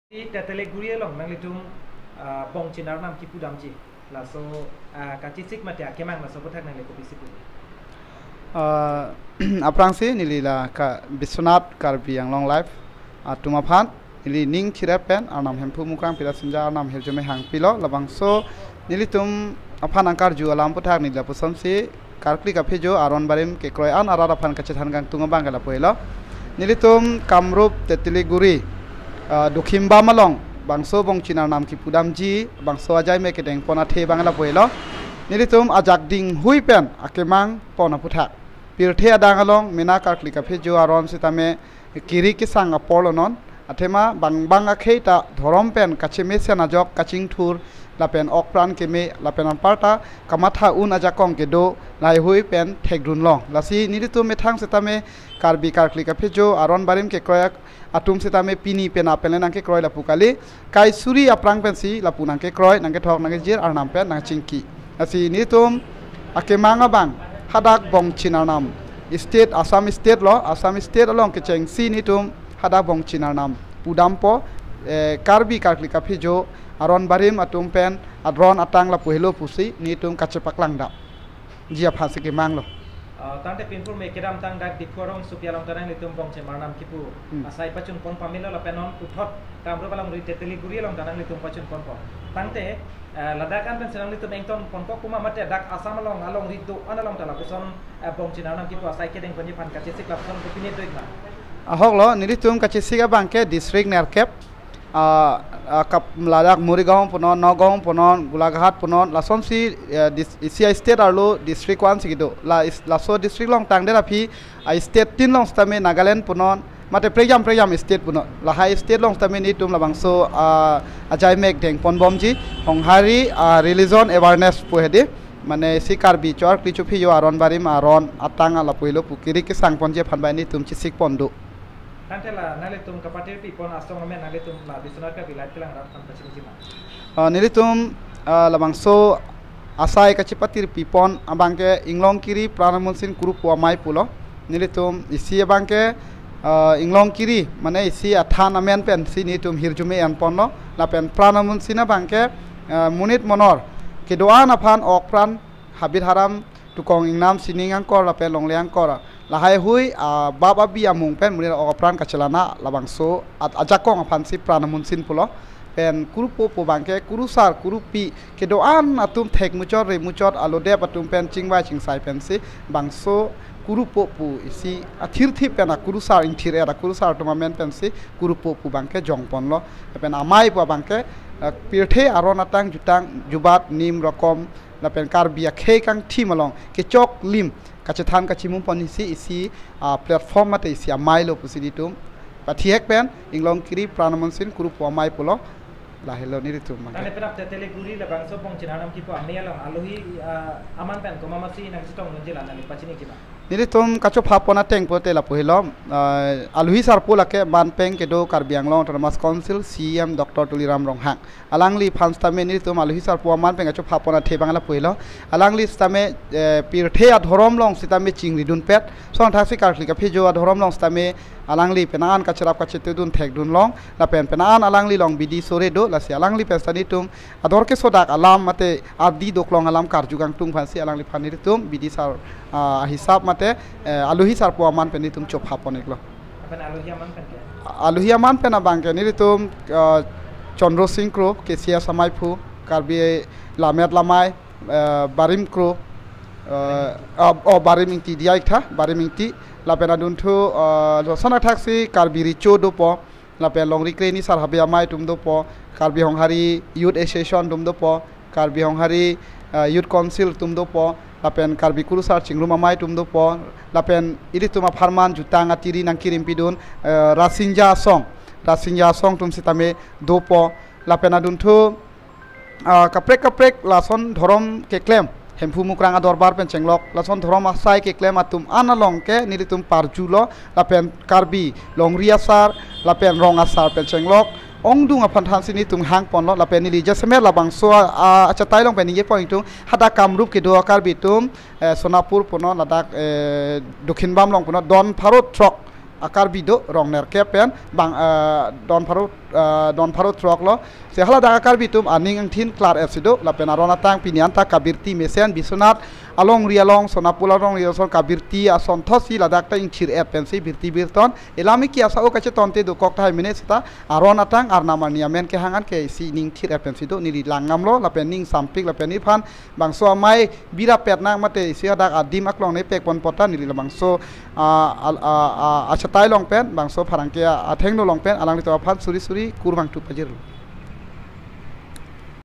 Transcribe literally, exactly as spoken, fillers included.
Teteliguri along nanglitum, ah, Bongchin Arnam kipudamji. Laso, ah, kachesik mate akemang laso aphuthak nangli kopisi pu? Ah, aphrangsi neli la ka Biswanath Karbi Anglong Live atum aphan neli ning chirep pen Arnam Hemphu Mukrang Pirasinja Arnam Hirjume Hangpilo, labangso nelitum aphan nangkarju alam aphuthak neli lapusonsi Karkli Kaphejo aron barim kekroi an arat aphan kachethan kangtung abang ke lapu helo. Nelitum Kamrup Teteliguri, ah, Dokhimbam along bangso Bongchin Arnam kipudamji, bangso ajai me kedeng pon athe abang lapu helo. Nelitum ajak dinghui pen akemang pon aphuthak. Pirthe adang along mena Karkli Kaphejo aron sitame kiri kesang apor lo non. Athema bang bang akhei ta dhorom pen kachemesen ajok kachingthur lapen okpran keme lapen anparta kamatha un ajakong kedo lahaihui pen thekdun long. Lasi nelitum methang sitame Karbi Karkli Kaphejo aron barim kekroi atum sitame pini penap pen le nangkekroi lapu kali. Kai suri aphrang pensi lapu nangkekroi, nangkethok, nangkejir, Arnam pen nangchingki. Lasi nelitum akemang abang hadak Bongchin Arnam state, Assam state lo, Assam state along kechengsi nelitum hadak Bongchin Arnam pudampo, eh, Karbi Karkli Kaphejo aron barim atum pen adron atang lapu helo pusi nelitum kachepaklang dam ji aphansi kemang lo. Ah, tangte pinpur me kedamtang dak Diphu arongsopi along ta nanglitum Bongchin Arnam kipu, hmm, asai pachun pon pamelo lapen non puthot Kamrup alongri Teteliguri along ta nanglitum pachun ponpo. Tangte, eh, ladak an pensi nanglitum ington ponkok pu ma mate dak Assam along alongri do-an along ta lapuson, eh, Bongchin Arnam kipu asai kedeng ponji aphan kachesik lapuson kopine do-ik ma? Ahok lo, nelitum kachesik abang ke district nerkep, ah, ah, kap-, ladak Morigaon punon, Nagaon punon, Golaghat punon, lasonsi, eh, dis-, isi a-state arlo district one si kedo. La is-, laso district along tangdet aphi a-state tin along sitame Nagaland punon, mate prekjam prekjam state punon. Lahai state along sitame nelitum labangso, ah, ajai mek deng ponbomji, Honghari, ah, religion awareness pu hedi. Mane isi Karbi cho-arkli chophi jo aron barim aron atang lapu helo pu kiri kesang ponji aphan bai nelitum chesik pon do. Tangte la nanglitum kapatir pipon asong amen nanglitum la Biswanath Karbi Live kelang rat aphan pachini jima? Ah, nelitum, ah, labangso asai kachepatir pipon abang ke Inglongkiri Pranamunsin Kurupo Amei pulo. Nelitum isi abang ke, ah, Inglongkiri, mane isi athan amen pensi nelitum hirjume an ponlo. Lapen Pranamunsin abang ke, ah, monit monor kedo-an aphan okpran habit haram, tukong ingnam sining angkor lapen longle angkor lahaihui, ah, bap abi amung pen monit okpran kachelang labangso at-, ajakong aphansi Pranamunsin pulo. Pen Kurupo pu abang ke kurusar kurupi kedo-an atum thekmuchot remuchot alodep atum pen chingvai chingsai pensi bangso Kurupo pu isi athirthip pen akurusar ingthir-et akurusar atum amen pensi Kurupo pu abang ke jong ponlo. Pen Amei pu abang ke, ah, pirthe aron atang jutang jubat nim rokom lapen Karbi akhei kangthim along kechok lim kachethan kachimum pon isi isi, ah, platform mate isi amei lo pusi nelitum pathihek pen Inglongkiri Pranamunsin Kurupo Amei pulo. Lahelo nelitum abang ke. Tangte penap Teteliguri labangso Bongchin Arnam kipu amei along aluhi, ah, aman pen komat masi nangchetongdunji la nangli pachini jima? Nelitum kachopha pon ateng pulote lapu helo, ah, aluhi sarpo lake manpeng kedo Karbi Anglong Autonomous Council C E M Doctor Tuliram Ronghang. Alangliphan sitame nelitum aluhi sarpo aman pen kachopha pon athe abang lapu helo. Alangli sitame, eh, pirthe adhorom along sitame chingridunpet. Lason thaksi Karkli Kaphejo adhorom along sitame alangli penang an kacherap kachetedun thekdun long. Lapen penang an alangli along bidi sore do. Lasi alangli pen sita nelitum ador kesodak alam mate ardi doklong alam karju kangtung aphansi alangliphan nelitum bidi sar, ah, hisap mate, eh, aluhi sarpo aman pen nelitum chopha pon-iklo. Lapen aluhi aman pen ke? Aluhi aman pen abang ke nelitum, ah, Chandra Sing Kro, K C S amaiphu, Karbi Lammet Lamei, ah, Barim Kro, ah, ah, oh, Barim Ingti diya-ik tha, Barim Ingti, lapen adunthu, ah, lason athaksi Karbi Recho dopo, lapen Longri Kre Nisar Habe Amei atum dopo, Karbi Honghari Youth Association atum dopo, Karbi Honghari, ah, Youth Council atum dopo, lapen Karbi Kurusar Chingrum Amei atum dopo, lapen ilitum apharman jutang atiri nangkirim pidun, eh, Rasinja Asong, Rasinja Asong atum sitame dopo, lapen adunthu, ah, kaprek kaprek lason dhorom keklem, Hemphu Mukrang adorbar pen chenglok, lason dhorom asai keklem atum an along ke nelitum parjulo, lapen Karbi Longri Asar, lapen Rong Asar pen chenglok, ongdung aphan thansi nelitum hang ponlo, lapen neli jasemet labangso a, a, achatai along pen ningje pon-iktung, hadak Kamrup kedo Karbi atum, eh, Sonapur punon, ladak, eh, Dokhin Bam along punon, don pharo throk, a-Karbi do, rong nerkep pen bang, eh, don pharo, eh, don pharo throk lo. Si haladak a-Karbi atum aning angthin klar-et si do, lapen aron atang pini anta kabirti mesen Biswanath alongri along, Sonapul alongri along kabirti asonthot si ladak ta ingthir-et pensi birti birton. Elam eki asa-o kachetonte dokok tahai mene seta aron atang arnam arni amen kehang an ke isi ning thir-et pensi do, neli lang ngamlo, lapen ning sampik, lapen nephan bangso amei birapet nang mate isi hadak adim aklong nepek pon apot ta neli labangso, ah, al-, ah, ah, achetai along pen, bangso pherangke a-, athengno along pen alanglitum aphan suri suri kurvangthu pajirlo.